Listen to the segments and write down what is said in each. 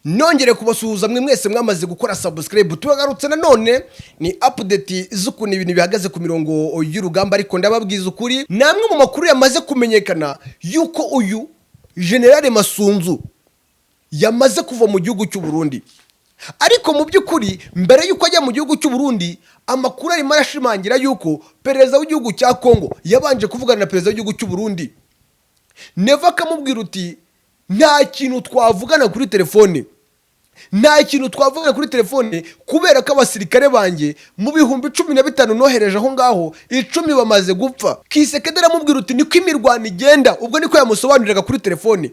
Nongere kubasuhuza mwe mwese mwamaze gukora subscribe. Tubagarutse nanone ni update z'ukuntu ibintu bihagaze ku mirongo y'urugamba, ariko ndababwiza ukuri, ni amwe mu makuru yamaze kumenyekana yuko uyu General Masunzu yamaze kuva mu gihugu cy'u Burundi. Ariko mu by'ukuri, mbere y'uko ajya mu gihugu cy'u Burundi, amakuru arimo arashimangira yuko perezida w'igihugu cya Kongo yabanje kuvugana na perezida w'igihugu cy'u Burundi Neva, akamubwira uti: "Nta kintu twavugana kuri telefone, nta kintu twavugana kuri telefone, kubera ko abasirikare banjye mu 15,000 nohereje aho ngaho, 10 bamaze gupfa." Tshisekedi aramubwira uti: "Niko imirwano igenda." Ubwo niko yamusobanuriraga kuri telefone.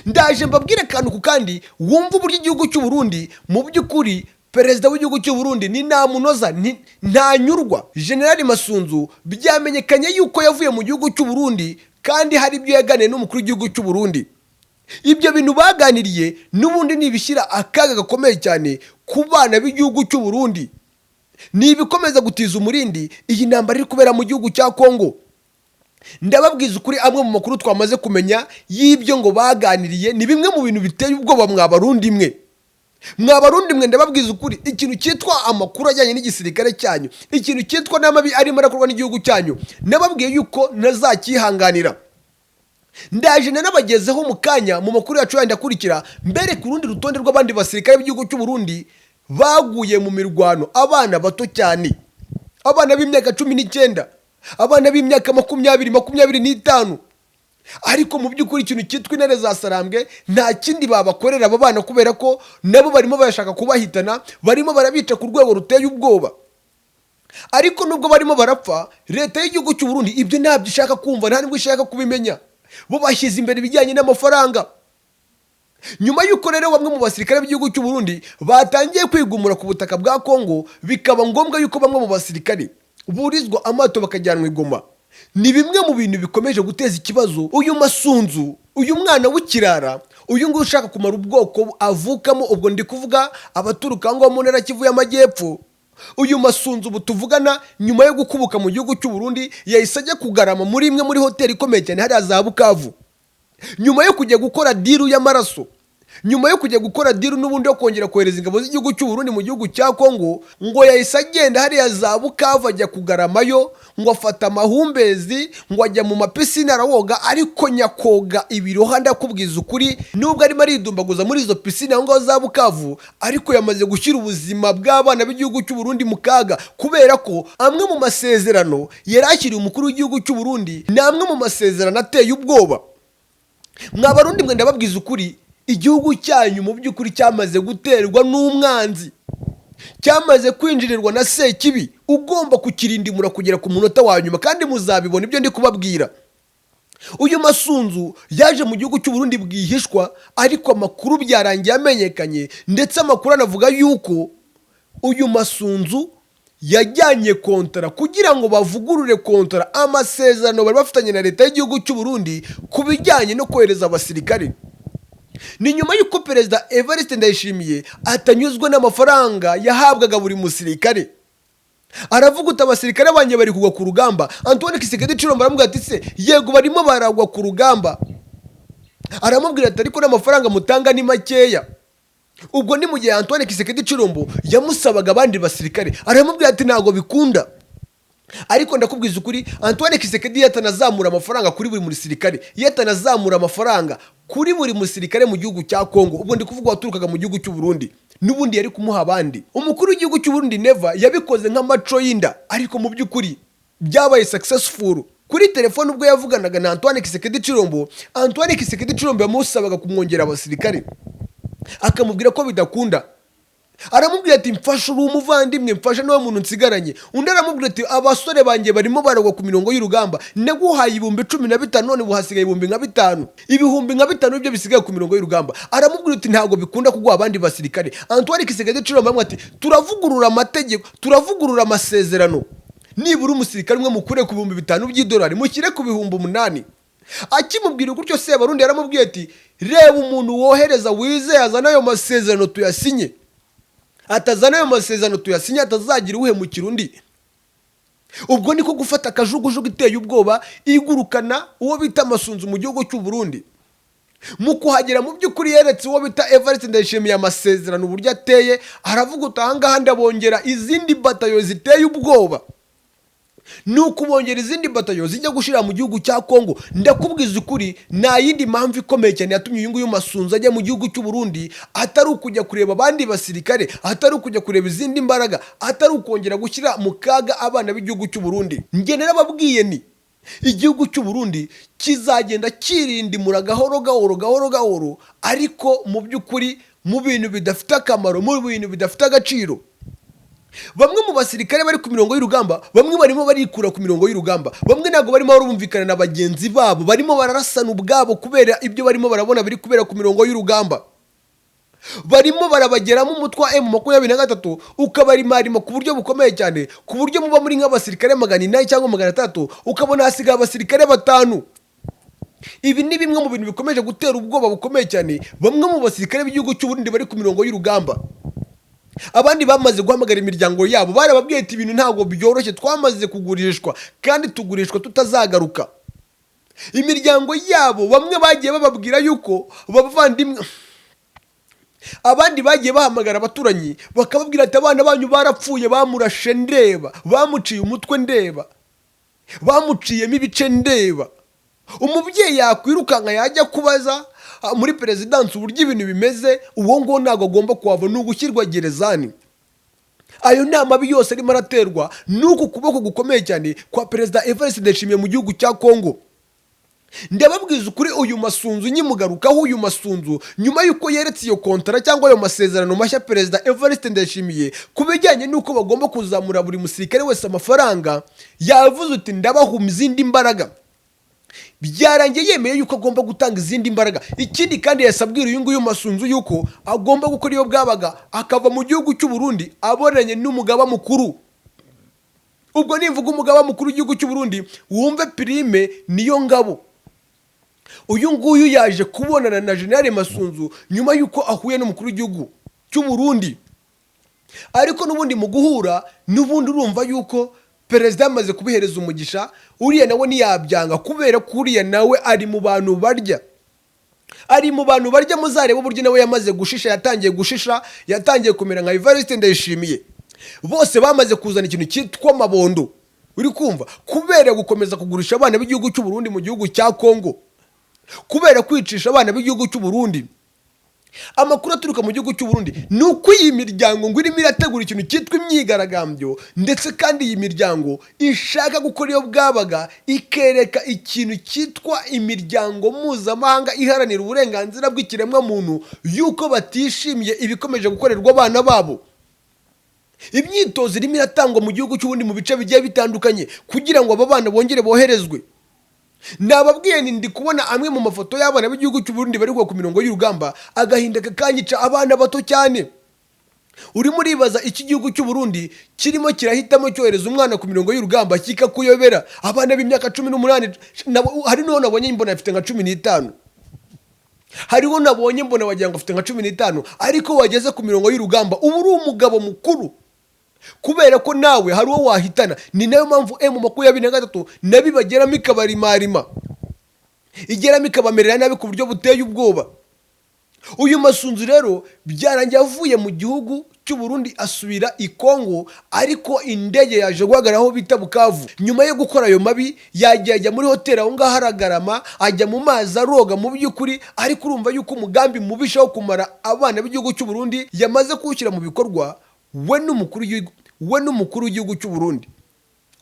Ndaje mbabwire akantu ku kandi, wumva uburyo igihugu cy'u Burundi, mu by'ukuri perezida w'igihugu cy'u Burundi ni ntamunoza, ntanyurwa. General Masunzu byamenyekanye yuko yavuye mu gihugu cy'u Burundi, kandi hari ibyo yaganiriye n'umukuru w'igihugu cy'u Burundi. Ibyo bintu baganiriye n'ubundi ni ibishyira akaga gakomeye cyane ku bana b'igihugu cy'u Burundi, ni ibikomeza gutiza umurindi iyi ntambara iri kubera mu gihugu cya Kongo. Ndababwiza ukuri, amwe mu makuru twamaze kumenya y'ibyo ngo baganiriye ni bimwe mu bintu biteye ubwoba. Mwabarundi mwe, mwabarundi mwe, ndababwiza ukuri, ikintu cyitwa amakuru ajyanye n'igisirikare cyanyu, ikintu cyitwa n'amabi arimo arakorwa n'igihugu cyanyu, nababwiye yuko ntazakihanganira. Ndaje nanabagezeho mu kanya mu makuru yacu yandi akurikira, mbereke urundi rutonde rw'abandi basirikare b'igihugu cy'u Burundi baguye mu mirwano, abana bato cyane, abana b'imyaka 19, abana b'imyaka 20, 25. Ariko mu by'ukuri, ikintu cyitwa intare za Sarambwe nta kindi babakorera aba bana, kubera ko nabo barimo barashaka kubahitana, barimo barabica ku rwego ruteye ubwoba. Ariko nubwo barimo barapfa, leta y'igihugu cy'u Burundi ibyo ntabyo ishaka kumva, nta nubwo ishaka kubimenya. Bo bashyize imbere ibijyanye n'amafaranga. Nyuma y'uko rero bamwe mu basirikare b'igihugu cy'u Burundi batangiye kwigumura ku butaka bwa Kongo, bikaba ngombwa yuko bamwe mu basirikare burizwa amato bakajyanwa i Goma, ni bimwe mu bintu bikomeje guteza ikibazo. Uyu Masunzu, uyu mwana w'ikirara, uyu nguyu ushaka kumara ubwoko avukamo, ubwo ndi kuvuga abaturuka aho ngaho mu ntara Kivu y'Amajyepfo. Uyu Masunzu ubu tuvugana, nyuma yo gukubuka mu gihugu cy'u Burundi, yahise ajya kugarama muri imwe muri hoteli ikomeye cyane hariya za Bukavu, nyuma yo kujya gukora deal y'amaraso, nyuma yo kujya gukora deal n'ubundi yo kongera kohereza ingabo z'igihugu cy'u Burundi mu gihugu cya Kongo. Ngo yahise agenda hariya za Bukavu, ajya kugaramayo, ngo afata amahumbezi, ngo ajya mu mapisine arawoga, ariko nyakoga ibiroha. Ndakubwiza ukuri, nubwo arimo aridumbaguza muri izo pisine aho ngaho za Bukavu, ariko yamaze gushyira ubuzima bw'abana b'igihugu cy'u Burundi mu kaga, kubera ko amwe mu masezerano yari ashyiriye umukuru w'igihugu cy'u Burundi ni amwe mu masezerano ateye ubwoba. Mwabarundi mwe, ndababwiza ukuri, igihugu cyanyu mu by'ukuri cyamaze guterwa n'umwanzi, cyamaze kwinjirirwa na Sekibi ugomba kukirindimura kugera ku munota wa nyuma, kandi muzabibona ibyo ndi kubabwira. Uyu Masunzu yaje mu gihugu cy'u Burundi bwihishwa, ariko amakuru byarangiye amenyekanye, ndetse amakuru anavuga yuko uyu Masunzu yajyanye kontara kugira ngo bavugurure kontara, amasezerano bari bafitanye na leta y'igihugu cy'u Burundi ku bijyanye no kohereza abasirikare. Ni nyuma y'uko perezida Evariste Ndayishimiye atanyuzwe n'amafaranga yahabwaga buri musirikare. Aravuga uti: "Abasirikare banjye bari kugwa ku rugamba." Antoine Tshisekedi Tshilombo aramubwira ati: "Se yego, barimo baragwa ku rugamba." Aramubwira ati: "Ariko n'amafaranga mutanga ni makeya." Ubwo ni mu gihe Antoine Tshisekedi Tshilombo yamusabaga abandi basirikare, aramubwira ati: "Ntabwo bikunda." Ariko ndakubwiza ukuri, Antoine Tshisekedi iyo atanazamura amafaranga kuri buri musirikare, iyo atanazamura amafaranga kuri buri musirikare mu gihugu cya Kongo, ubwo ndi kuvuga waturukaga mu gihugu cy'u Burundi, n'ubundi yari kumuha abandi. Umukuru w'igihugu cy'u Burundi Neva yabikoze nk'amaco y'inda, ariko mu by'ukuri byabaye successful. Kuri telefone ubwo yavuganaga na Antoine Tshisekedi Tshilombo, Antoine Tshisekedi Tshilombo yamusabaga kumwongera abasirikare, akamubwira ko bidakunda. Aramubwira ati: "Mfasha, uri umuvandimwe, mfasha, niwe muntu nsigaranye." Undi aramubwira ati: "Abasore banjye barimo baragwa ku mirongo y'urugamba. Naguhaye 15,000, none ubu hasigaye ibihumbi nka bitanu, ibihumbi nka bitanu nibyo bisigaye ku mirongo y'urugamba." Aramubwira ati: "Ntabwo bikunda kuguha abandi basirikare." Antoine Tshisekedi Tshilombo aramubwira ati: "Turavugurura amategeko, turavugurura amasezerano, nibura umusirikare umwe mukure ku 5000 by'idolari mushyire ku 8000." Akimubwira gutyo, Sebarundi yaramubwiye ati: "Reba umuntu wohereza wizeye, azana ayo masezerano tuyasinye." Atazana ayo masezerano tuyasinye, atazagira uhemukira undi. Ubwo niko gufata akajugujugu iteye ubwoba, igurukana uwo bita Amasunzu mu gihugu cy'u Burundi. Mu kuhagera, mu by'ukuri yeretse uwo bita Evariste Ndayishimiye amasezerano uburyo ateye. Aravuga uti: "Ahangaha ndabongera izindi batayo ziteye ubwoba." Ni ukubongera izindi batayo zijya gushyira mu gihugu cya Kongo. Ndakubwiza ukuri, nta yindi mpamvu ikomeye cyane yatumye uyu nguyu Masunzu ajya mu gihugu cy'u Burundi atari ukujya kureba abandi basirikare, atari ukujya kureba izindi mbaraga, atari ukongera gushyira mu kaga abana b'igihugu cy'u Burundi. Njye narababwiye, ni igihugu cy'u Burundi kizagenda kirindimura gahoro gahoro, gahoro gahoro, ariko mu by'ukuri mu bintu bidafite akamaro, mu bintu bidafite agaciro. Bamwe mu basirikare bari ku mirongo y'urugamba, bamwe barimo barikura ku mirongo y'urugamba, bamwe ntabwo barimo barumvikana na bagenzi babo, barimo bararasana ubwabo kubera ibyo barimo barabona biri kubera ku mirongo y'urugamba. Barimo barabageramo, umutwe wa M23 ukabarimarima ku buryo bukomeye cyane, ku buryo muba muri nk'abasirikare 800 cyangwa 300, ukabona hasigaye abasirikare batanu. Ibi ni bimwe mu bintu bikomeje gutera ubwoba bukomeye cyane bamwe mu basirikare b'igihugu cy'u Burundi bari ku mirongo y'urugamba. Abandi bamaze guhamagara imiryango yabo, barababwiye ati: "Ibintu ntabwo byoroshye, twamaze kugurishwa kandi tugurishwa tutazagaruka." Imiryango yabo, bamwe bagiye bababwira yuko bavandimwe, abandi bagiye bahamagara abaturanyi bakababwira ati: "Abana banyu barapfuye, bamurashe ndeba, bamuciye umutwe ndeba, bamuciyemo ibice ndeba." Umubyeyi yakwirukanka yajya kubaza muri perezidansi uburyo ibintu bimeze, uwo nguwo ntabwo agomba kuhava, ni ugushyirwa gerezani. Ayo ni amabi yose arimo araterwa n'uku kuboko gukomeye cyane kwa Perezida Evariste Ndayishimiye mu gihugu cya Kongo. Ndababwiza ukuri, uyu Masunzu nyimugarukaho, uyu Masunzu nyuma y'uko yeretse iyo kontara cyangwa ayo masezerano mashya Perezida Evariste Ndayishimiye ku bijyanye n'uko bagomba kuzamura buri musirikare wese amafaranga, yavuze uti: "Ndabahuma izindi mbaraga." Byarangiye yemeye yuko agomba gutanga izindi mbaraga. Ikindi kandi, yasabwira uyu nguyu Masunzu yuko agomba gukora iyo bwabaga akava mu gihugu cy'u Burundi abonanye n'umugaba mukuru. Ubwo nivuga umugaba mukuru w'igihugu cy'u Burundi, wumve Prime Niyongabo. Uyu nguyu yaje kubonana na General Masunzu nyuma y'uko ahuye n'umukuru w'igihugu cy'u Burundi. Ariko n'ubundi mu guhura, n'ubundi urumva yuko perezida yamaze kubihereza umugisha, uriya nawe ntiyabyanga kubera ko uriya nawe ari mu bantu barya, ari mu bantu barya. Muzareba uburyo nawe yamaze gushisha, yatangiye gushisha, yatangiye kumera nka Evariste Ndayishimiye. Bose bamaze kuzana ikintu cyitwa amabondo, uri kumva, kubera gukomeza kugurisha abana b'igihugu cy'u Burundi mu gihugu cya Kongo, kubera kwicisha abana b'igihugu cy'u Burundi. Amakuru aturuka mu gihugu cy'u Burundi ni uko iyi miryango ngo irimo irategura ikintu cyitwa imyigaragambyo, ndetse kandi iyi miryango ishaka gukora iyo bwabaga ikereka ikintu cyitwa imiryango mpuzamahanga iharanira uburenganzira bw'ikiremwamuntu yuko batishimiye ibikomeje gukorerwa abana babo. Imyitozo irimo iratangwa mu gihugu cy'ubundi mu bice bigiye bitandukanye kugira ngo aba bana bongere boherezwe. Nababwiye ni ndi kubona amwe mu mafoto y'abana b'igihugu cy'u Burundi bari ku mirongo y'urugamba, agahinda kakanyica. Abana bato cyane. Urimo uribaza iki gihugu cy'u Burundi kirimo kirahitamo cyohereza umwana ku mirongo y'urugamba kikakuyobera. Abana b'imyaka 18, hari n'uwo nabonye mbona afite nka 15, hariho nabonye mbona wagira ngo afite nka 15, ariko wageze ku mirongo y'urugamba uba uri umugabo mukuru, kubera ko nawe hari uwo wahitana. Ni nayo mpamvu M23 nabibageramo ikabarimarima, igeramo ikabamerera nabi ku buryo buteye ubwoba. Uyu Masunzu rero byarangiye avuye mu gihugu cy'u Burundi asubira i Kongo, ariko indege yaje guhagarara aho bita Bukavu. Nyuma yo gukora ayo mabi, yagiye ajya muri hoteli aho ngaho aragarama, ajya mu mazi aroga mu by'ukuri. Ariko urumva yuko umugambi mubisha wo kumara abana b'igihugu cy'u Burundi yamaze kuwushyira mu bikorwa, we n'umukuru w'igihugu cy'u Burundi.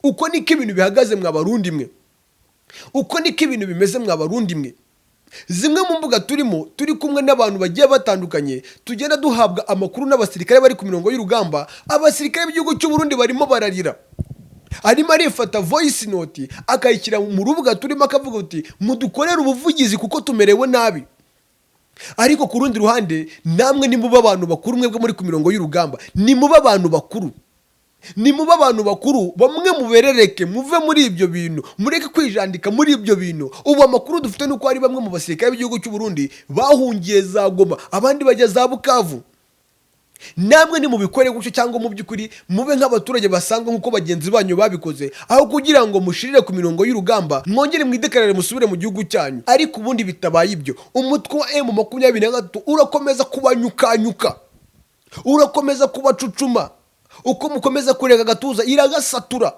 Uko niko ibintu bihagaze mwa Barundi mwe, uko niko ibintu bimeze mwa Barundi mwe. Zimwe mu mbuga turimo, turi kumwe n'abantu bagiye batandukanye, tugenda duhabwa amakuru n'abasirikare bari ku mirongo y'urugamba. Abasirikare b'igihugu cy'u Burundi barimo bararira, arimo arifata voice note akayishyira mu rubuga turimo, akavuga uti: "Mudukorere ubuvugizi kuko tumerewe nabi." Ariko ku rundi ruhande, namwe nimuba abantu bakuru, mwebwe muri ku mirongo y'urugamba, nimuba abantu bakuru, nimuba abantu bakuru, bamwe muberereke, muve muri ibyo bintu, mureke kwijandika muri ibyo bintu. Ubu amakuru dufite ni uko hari bamwe mu basirikare b'igihugu cy'u Burundi bahungiye za Goma, abandi bajya za Bukavu. Namwe nimubikore gutyo, cyangwa mu by'ukuri mube nk'abaturage basanzwe nk'uko bagenzi banyu babikoze, aho kugira ngo mushirire ku mirongo y'urugamba, mwongere mwidekarare, musubire mu gihugu cyanyu. Ariko ubundi bitabaye ibyo, umutwe wa M23 urakomeza kubanyukanyuka, urakomeza kubacucuma. Uko mukomeza kurega agatuza, iragasatura.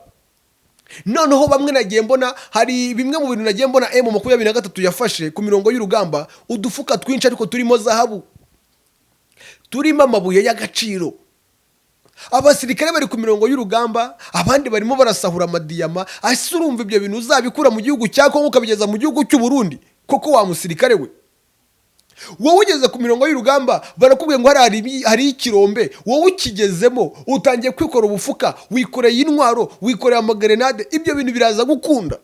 Noneho bamwe nagiye mbona, hari bimwe mu bintu nagiye mbona M23 yafashe ku mirongo y'urugamba, udufuka twinshi ariko turimo zahabu, turimo amabuye y'agaciro. Abasirikare bari ku mirongo y'urugamba, abandi barimo barasahura amadiyama. Ese urumva ibyo bintu uzabikura mu gihugu cya Kongo ukabigeza mu gihugu cy'u Burundi koko? Wa musirikare we, wowe ugeze ku mirongo y'urugamba, barakubwiye ngo hari ikirombe, wowe ukigezemo utangiye kwikora ubufuka, wikoreye intwaro, wikoreye amagerenade. Ibyo bintu biraza gukunda?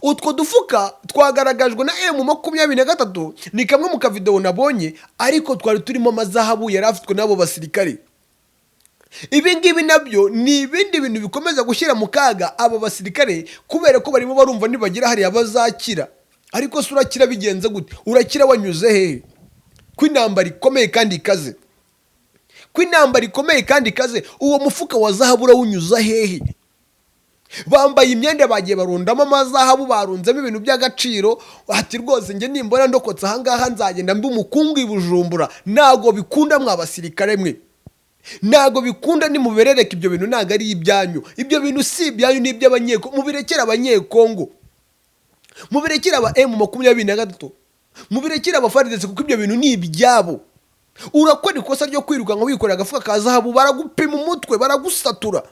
Utwo dufuka twagaragajwe na M23, ni kamwe mu kavidewo nabonye, ariko twari turimo amazahabu yari afitwe n'abo basirikare. Ibi ngibi nabyo ni ibindi bintu bikomeza gushyira mu kaga aba basirikare, kubera ko barimo barumva nibagera hariya bazakira. Ariko se urakira bigenze gute? Urakira wanyuze hehe, ko intambara ikomeye kandi ikaze, ko intambara ikomeye kandi ikaze? Uwo mufuka wa zahabu urawunyuza hehe? Bambaye imyenda, bagiye barundamo amazahabu, barunzemo ibintu by'agaciro. Ati: "Rwose njye nimbona ndokotse ahangaha, nzagenda mba umukungu i Bujumbura." Ntabwo bikunda, mwa basirikare mwe, ntabwo bikunda. Nimuberereka ibyo bintu, ntabwo ari ibyanyu. Ibyo bintu si ibyanyu, ni iby'Abanyekongo. Mubirekere Abanyekongo, mubirekere aba M23, mubirekere aba FARDC, kuko ibyo bintu ni ibyabo. Urakora ikosa ryo kwirukanka wikorera agafuka ka zahabu, baragupima umutwe, baragusatura.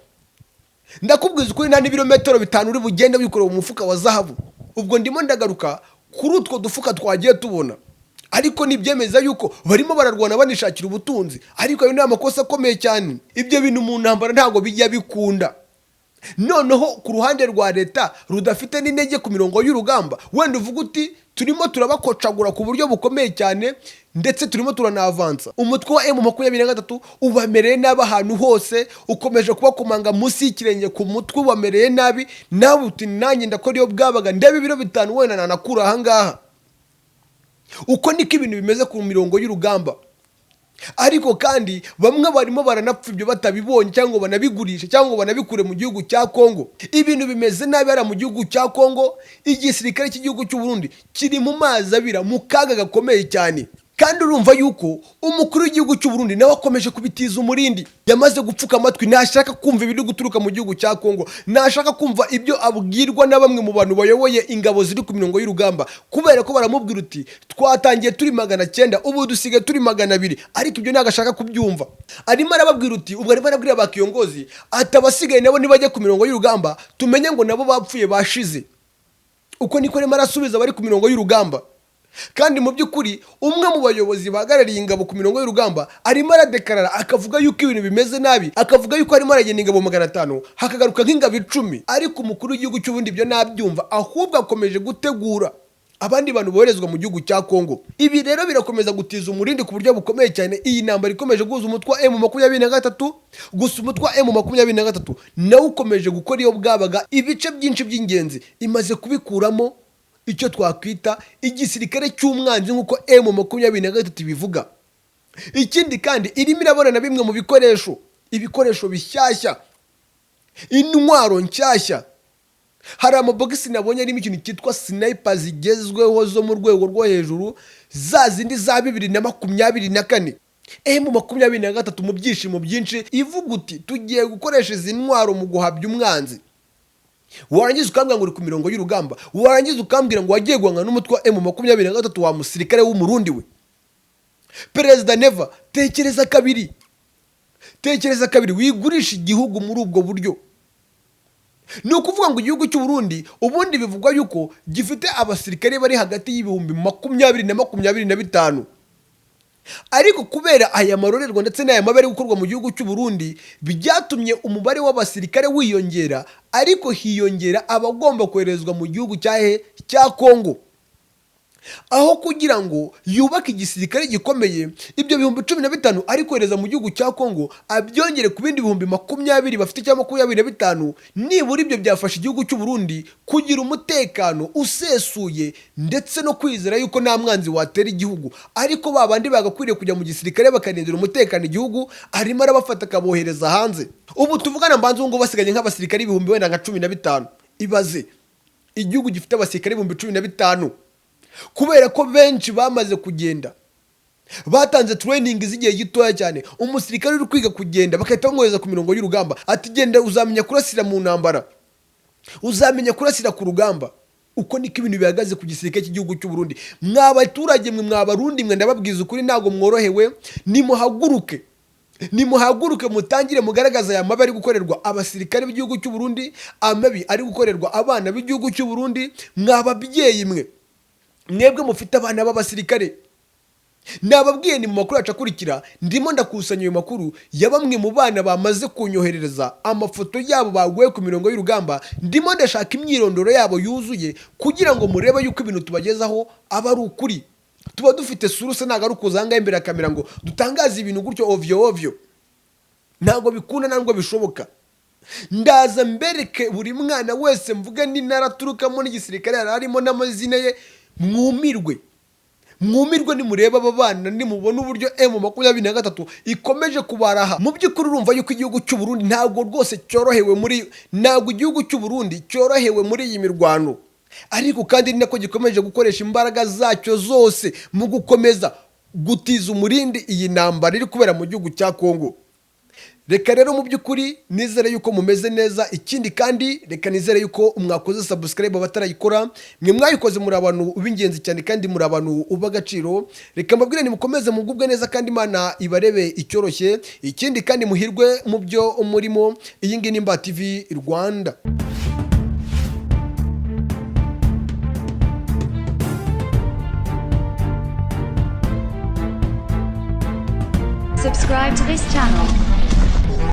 Ndakubwiza ukuri, nta n'ibirometero 5 uri bugende wikoreye umufuka wa zahabu. Ubwo ndimo ndagaruka kuri utwo dufuka twagiye tubona, ariko nibyemeza yuko barimo bararwana banishakira ubutunzi. Ariko ayo ni amakosa akomeye cyane. Ibyo bintu mu ntambara ntabwo bijya bikunda. Noneho ku ruhande rwa leta rudafite n'intege ku mirongo y'urugamba, wenda uvuga uti turimo turabakocagura ku buryo bukomeye cyane, ndetse turimo turanavansa. Umutwe wa M23 ubamereye nabi ahantu hose, ukomeje kubakomanga munsi y'ikirenge ku mutwe, ubamereye nabi. Nawe uti: "Nanjye ndakora iyo bwabaga, ndebe ibiro 5 wenda nanakura ahangaha." Uko niko ibintu bimeze ku mirongo y'urugamba. Ariko kandi bamwe barimo baranapfa ibyo batabibonye, cyangwa ngo banabigurishe, cyangwa ngo banabikure mu gihugu cya Kongo. Ibintu bimeze nabi hariya mu gihugu cya Kongo. Igisirikare cy'igihugu cy'u Burundi kiri mu mazi abira, mu kaga gakomeye cyane. Kandi urumva yuko umukuru w'igihugu cy'u Burundi nawe akomeje kubitiza umurindi. Yamaze gupfuka amatwi, ntashaka kumva ibiri guturuka mu gihugu cya Kongo, ntashaka kumva ibyo abwirwa na bamwe mu bantu bayoboye ingabo ziri ku mirongo y'urugamba, kubera ko baramubwira uti: "Twatangiye turi 900, ubu dusigaye turi 200." Ariko ibyo ntabwo ashaka kubyumva. Arimo arababwira uti, ubwo arimo arabwira ba kiyongozi ati: "Abasigaye nabo nibajya ku mirongo y'urugamba, tumenye ngo nabo bapfuye, bashize." Uko niko arimo arasubiza abari ku mirongo y'urugamba. Kandi mu by'ukuri umwe mu bayobozi bahagarariye ingabo ku mirongo y'urugamba arimo aradekarara, akavuga yuko ibintu bimeze nabi, akavuga yuko arimo aragenda ingabo 500, hakagaruka nk'ingabo 10. Ariko umukuru w'igihugu cy'ubundi ibyo nabyumva, ahubwo akomeje gutegura abandi bantu boherezwa mu gihugu cya Kongo. Ibi rero birakomeza gutiza umurindi ku buryo bukomeye cyane iyi ntambara ikomeje guhuza umutwe wa M23. Gusa umutwe wa M23 nawe ukomeje gukora iyo bwabaga, ibice byinshi by'ingenzi imaze kubikuramo icyo twakwita igisirikare cy'umwanzi, nk'uko M23 ibivuga. Ikindi kandi, irimo irabona na bimwe mu bikoresho, ibikoresho bishyashya, intwaro nshyashya. Hari amabogisi nabonye arimo ikintu cyitwa sniper zigezweho zo mu rwego rwo hejuru, za zindi za 2024. M23 mu byishimo byinshi ivuga uti: "Tugiye gukoresha izi ntwaro mu guhabya umwanzi." Warangiza ukambwira ngo uri ku mirongo y'urugamba, warangiza ukambwira ngo wagiye guhangana n'umutwe wa M23. Wa musirikare w'Umurundi we, Perezida Neva, tekereza kabiri, tekereza kabiri, wigurisha igihugu muri ubwo buryo. Ni ukuvuga ngo igihugu cy'u Burundi ubundi bivugwa yuko gifite abasirikare bari hagati y'ibihumbi 20 na 25, ariko kubera aya marorerwa ndetse n'aya mabi ari gukorwa mu gihugu cy'u Burundi, byatumye umubare w'abasirikare wiyongera, ariko hiyongera abagomba koherezwa mu gihugu cya he? Cya Kongo. Aho kugira ngo yubake igisirikare gikomeye, ibyo 15,000 ari kohereza mu gihugu cya Kongo abyongere ku bindi 20,000 bafite cyangwa 25, nibura ibyo byafasha igihugu cy'u Burundi kugira umutekano usesuye ndetse no kwizera yuko nta mwanzi watera igihugu. Ariko ba bandi bagakwiriye kujya mu gisirikare bakarindira umutekano igihugu, arimo arabafata akabohereza hanze. Ubu tuvugana, mbanza ubu ngubu basigaye nk'abasirikare ibihumbi wenda nka 15. Ibaze igihugu gifite abasirikare 15,000, kubera ko benshi bamaze kugenda, batanze training z'igihe gitoya cyane. Umusirikare uri kwiga kugenda bagahita bamwohereza ku mirongo y'urugamba, ati: "Genda, uzamenya kurasira mu ntambara, uzamenya kurasira ku rugamba." Uko niko ibintu bihagaze ku gisirikare cy'igihugu cy'u Burundi. Mwa baturage mwe, mwa Barundi mwe, ndababwiza ukuri, ntabwo mworohewe. Nimuhaguruke, nimuhaguruke, mutangire mugaragaza aya mabi ari gukorerwa abasirikare b'igihugu cy'u Burundi, amabi ari gukorerwa abana b'igihugu cy'u Burundi. Mwa babyeyi mwe, mwebwe mufite abana b'abasirikare, nababwiye ni mu makuru yacu akurikira. Ndimo ndakusanya ayo makuru ya bamwe mu bana bamaze kunyoherereza amafoto yabo baguye ku mirongo y'urugamba. Ndimo ndashaka imyirondoro yabo yuzuye kugira ngo murebe yuko ibintu tubagezaho aba ari ukuri. Tuba dufite source, ntabwo ari ukuza ahangaha imbere ya kamera ngo dutangaze ibintu gutyo ovyo ovyo. Ntabwo bikunda, ntabwo bishoboka. Ndaza mbereke buri mwana wese, mvuge n'intara aturukamo n'igisirikare yari arimo n'amazina ye, mwumirwe, mwumirwe nimureba aba bana, nimubona uburyo M23 ikomeje kubaraha. Mu by'ukuri urumva yuko igihugu cy'u Burundi ntabwo rwose cyorohewe muri, ntabwo igihugu cy'u Burundi cyorohewe muri iyi mirwano. Ariko kandi ni nako gikomeje gukoresha imbaraga zacyo zose mu gukomeza gutiza umurindi iyi ntambara iri kubera mu gihugu cya Kongo. Reka rero mu by'ukuri nizere yuko mumeze neza. Ikindi kandi, reka nizere yuko mwakoze subscribe. Abatarayikora, mwe mwayikoze, muri abantu b'ingenzi cyane kandi muri abantu b'agaciro. Reka mbabwire, nimukomeze mugubwe neza kandi Imana ibarebe icyoroshye. Ikindi kandi, muhirwe mu byo murimo. Iyi ngiyi ni Mba TV Rwanda. Subscribe to this channel.